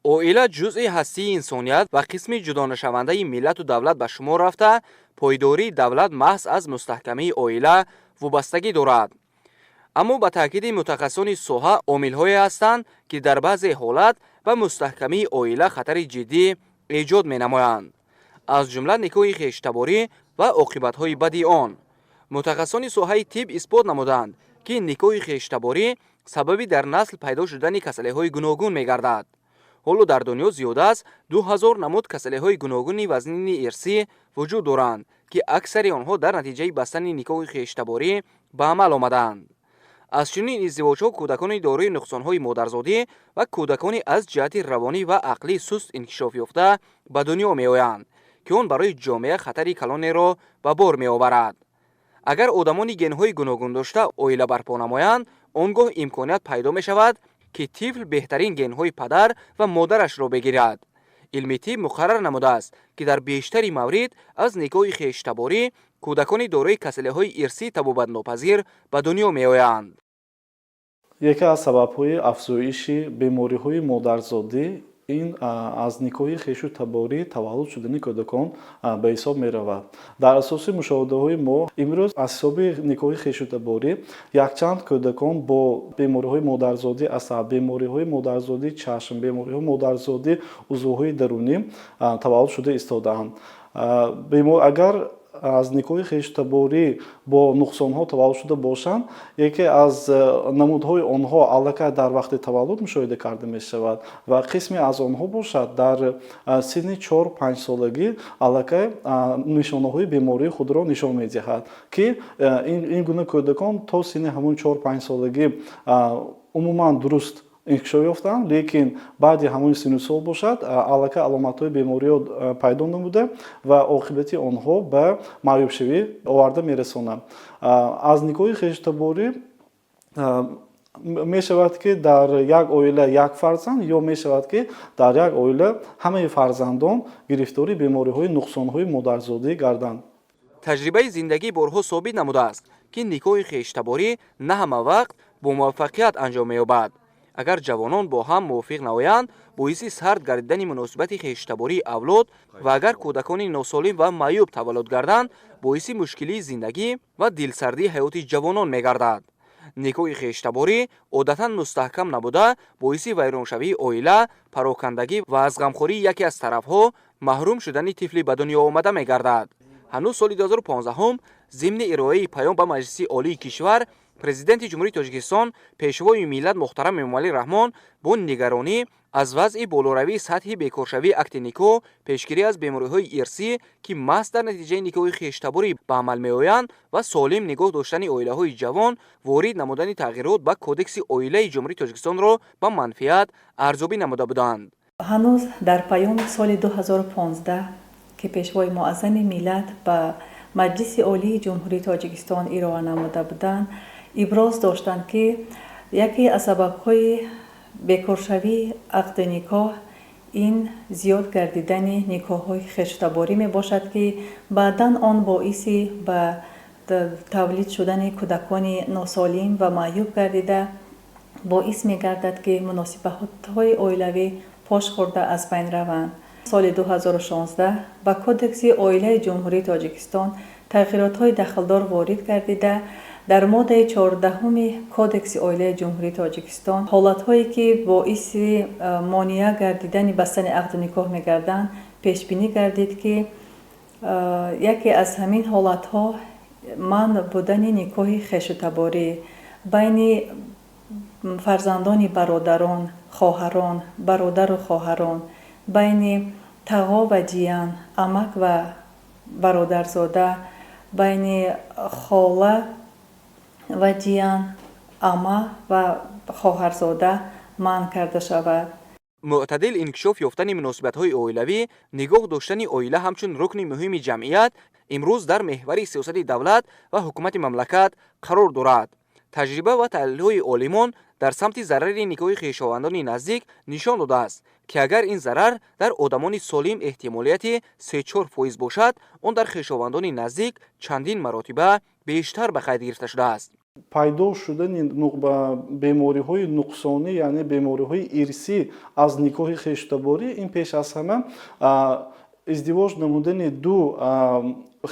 Оила ҷузъи ҳастии инсоният ва қисми ҷудонашавандаи миллату давлат ба шумор рафта, пойдории давлат маҳз аз мустаҳкамии оила вобастагӣ дорад. Аммо, ба таъкиди мутахассисони соҳа, омилҳое ҳастанд, ки дар баъзе ҳолат ба мустаҳкамии оила хатари ҷиддӣ эҷод менамоянд, аз ҷумла никоҳи хештаборӣ ва оқибатҳои бади он. Мутахассисони соҳаи тиб исбот намуданд, ки никоҳи хештаборӣ сабаби дар насл пайдо шудани касалиҳои гуногун мегардад. Ҳоло дар дунё зиёда аз 2000 намуд касалиҳои гуногуни вазнини ирсӣ вуҷуд доранд, ки аксари онҳо дар натиҷаи бастани никоҳи хештаборӣ ба амал омадаанд. Аз чунин издивоҷҳо кӯдакони дорои нуқсонҳои модарзодӣ ва кӯдакони аз ҷиҳати равонӣ ва ақлӣ суст инкишоф ёфта ба дунё меоянд, ки он барои ҷомеа хатари калонеро ба бор меоварад. Агар одамони генҳои гуногун дошта оила барпо намоянд, он гоҳ имконият пайдо мешавад, ки тифл беҳтарин генҳои падар ва модарашро бигирад. Илми тиб муқаррар намудааст, ки дар бештари маврид аз никоҳи хештаборӣ кӯдакони дорои касалиҳои ирсии табобатнопазир ба дунё меоянд. Яке аз сабабҳои афзоиши бемориҳои модарзодӣ ин аз никоҳи хешу таборӣ таваллуд шудани кӯдакон ба ҳисоб меравад. Дар асоси мушоҳидаҳои мо, имрӯз аз ҳисоби никоҳи хешу таборӣ якчанд кӯдакон бо бемориҳои модарзодӣ асаб, бемориҳои модарзодии чашм, бемориҳои модарзодии узвҳои дарунӣ таваллуд шуда истодаанд. Агар аз никоҳи хештаборӣ бо нуқсонҳо таваллуд шуда бошанд, яке аз намудҳои онҳо аллакай дар вақти таваллуд мушоҳида карда мешавад ва қисме аз онҳо бошад, дар синни 4-5 солагӣ аллакай нишонаҳои бемории худро нишон медиҳад, ки ин гуна кӯдакон то синни ҳамон 4-5 солагӣ умуман дуруст инкишоф ёфтанд, лекин баъди ҳамони синну сол бошад, аллакай аломатҳои бемориҳо пайдо намуда ва оқибати онҳо ба маъюбшавӣ оварда мерасонад. Аз никоҳи хештаборӣ мешавад, ки дар як оила як фарзанд ё мешавад, ки дар як оила ҳамаи фарзандон гирифтори бемориҳои нуқсонҳои модарзодӣ гарданд. Таҷрибаи зиндагӣ борҳо собит намудааст, ки никоҳи хештаборӣ на ҳама вақт бо муваффақият анҷом меёбад. Агар ҷавонон бо ҳам мувофиқ наоянд, боиси сард гардидани муносибати хештабории авлод ва агар кӯдакони носолим ва маъюб таваллуд гарданд, боиси мушкилии зиндагӣ ва дилсардии ҳаёти ҷавонон мегардад. Никоҳи хештаборӣ одатан мустаҳкам набуда, боиси вайроншавии оила, парокандагӣ ва аз ғамхории яке аз тарафҳо маҳрум шудани тифли ба дунё омада мегардад. Ҳанӯз соли 2015 зимни ироаи паём ба Маҷлиси Олии кишвар Президенти Ҷумҳурии Тоҷикистон, Пешвои миллат муҳтарам Эмомалӣ Раҳмон бо нигаронӣ аз вазъи болоравии сатҳи бекоршавии акди никоҳ, пешгирӣ аз бемориҳои ирсӣ, ки маҳз дар натиҷаи никоҳи хештаборӣ ба амал меоянд, ва солим нигоҳ доштани оилаҳои ҷавон ворид намудани тағйирот ба Кодекси оилаи Ҷумҳурии Тоҷикистонро ба манфиат арзёбӣ намуда буданд. Ҳанӯз дар паёми соли 2015, ки Пешвои муаззами миллат ба Маҷлиси Олии Ҷумҳурии Тоҷикистон ироа намуда буданд, иброз доштанд, ки яке аз сабабҳои бекоршавии ақди никоҳ ин зиёд гардидани никоҳҳои хештаборӣ мебошад, ки баъдан он боиси ба тавлид шудани кӯдакони носолим ва маъюб гардида, боис мегардад, ки муносибатҳои оилавӣ пош хӯрда, аз байн раванд. Соли 2016 ба Кодекси оилаи Ҷумҳурии Тоҷикистон тағйиротҳои дахлдор ворид гардида, дар моддаи 14-уми Кодекси оилаи Ҷумҳурии Тоҷикистон ҳолатҳое, ки боиси монеа гардидани бастани ақду никоҳ мегарданд, пешбинӣ гардид, ки яке аз ҳамин ҳолатҳо манъ будани никоҳи хешутаборӣ байни фарзандони бародарон, хоҳарон, бародару хоҳарон, байни тағо ва ҷиян, амак ва бародарзода, байни хола ва ҷиян, ама ва хоҳарзода манъ карда шавад. Мӯътадил инкишоф ёфтани муносибатҳои оилавӣ, нигоҳ доштани оила ҳамчун рукни муҳими ҷамъият имрӯз дар меҳвари сиёсати давлат ва ҳукумати мамлакат қарор дорад. Таҷриба ва таҳлилҳои олимон дар самти зарари никоҳи хешовандони наздик нишон додааст, ки агар ин зарар дар одамони солим эҳтимолияти 3-4% бошад, он дар хешовандони наздик чандин маротиба бештар ба қайд гирифта шудааст. Пайдо шудани бемориҳои нуқсонӣ, яъне бемориҳои ирсӣ аз никоҳи хештаборӣ, ин пеш аз ҳама издивоҷ намудани ду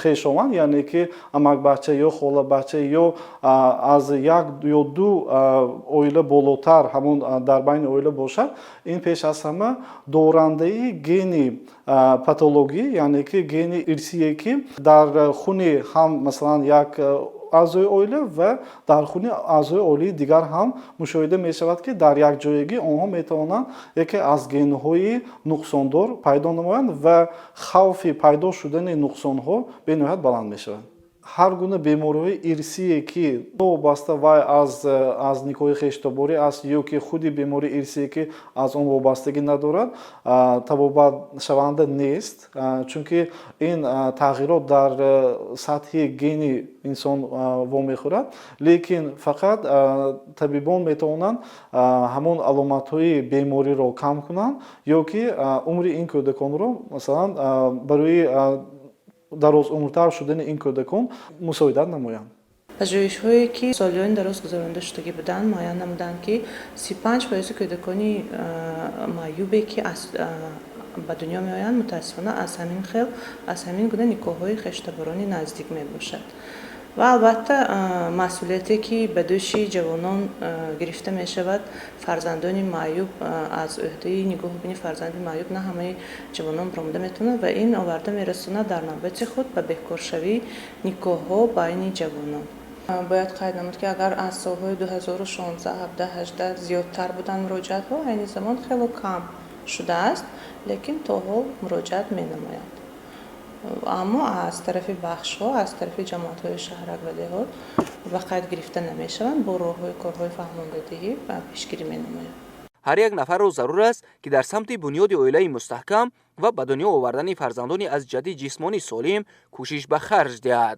хешованд, яъне ки амакбача ё холабача ё аз як ё ду оила болотар, ҳамон дар байни оила бошад, ин пеш аз ҳама дорандаи гени патологӣ, яъне ки гени ирсие, ки дар хуни ҳам, масалан, як аъзои оила ва дар хуни аъзои оилаи дигар ҳам мушоҳида мешавад, ки дар якҷоягӣ онҳо метавонанд яке аз генҳои нуқсондор пайдо намоянд ва хавфи пайдо шудани нуқсонҳо бениҳоят баланд мешавад. Ҳар гуна бемориҳои ирсие, ки новобаста вай аз никоҳи хештаборӣ аст ё ки худи бемории ирсие, ки аз он вобастагӣ надорад, табобатшаванда нест, чунки ин тағйирот дар сатҳи гени инсон вомехӯрад. Лекин фақат табибон метавонанд ҳамон аломатҳои бемориро кам кунанд ё ки умри ин кӯдаконро, масалан, барои дарозумртар шудани ин кӯдакон мусоидат намоянд. Пажӯҳишҳое, ки солиёни дароз гузаронида шудагӣ буданд, муайян намуданд, ки 35 фоизи кӯдакони маъюбе, ки ба дунё меоянд, мутаассифона, аз ҳамин хел, аз ҳамин гуна никоҳҳои хештаборони наздик мебошад. Ва албатта, масъулияте, ки ба дӯши ҷавонон гирифта мешавад, фарзандони маъюб, аз ӯҳдаи нигоҳубини фарзанди маъюб на ҳамаи ҷавонон баромада метавонанд ва ин оварда мерасонад дар навбати худ ба бекоршавии никоҳҳо байни ҷавонон. Бояд қайд намуд, ки агар аз солҳои 2016, 17, 18 зиёдтар буданд муроҷиатҳо, айни замон хело кам шудааст, лекин то ҳол муроҷиат менамоянд, аммо аз тарафи бахшҳо, аз тарафи ҷамоатҳои шаҳрак ва деҳот ба қайд гирифта намешаванд. Бо роҳҳои корҳои фаҳмондадиҳӣ ва пешгирӣ менамоянд. Ҳар як нафарро зарур аст, ки дар самти бунёди оилаи мустаҳкам ва ба дунё овардани фарзандони аз ҷиҳати ҷисмонӣ солим кӯшиш ба харҷ диҳад.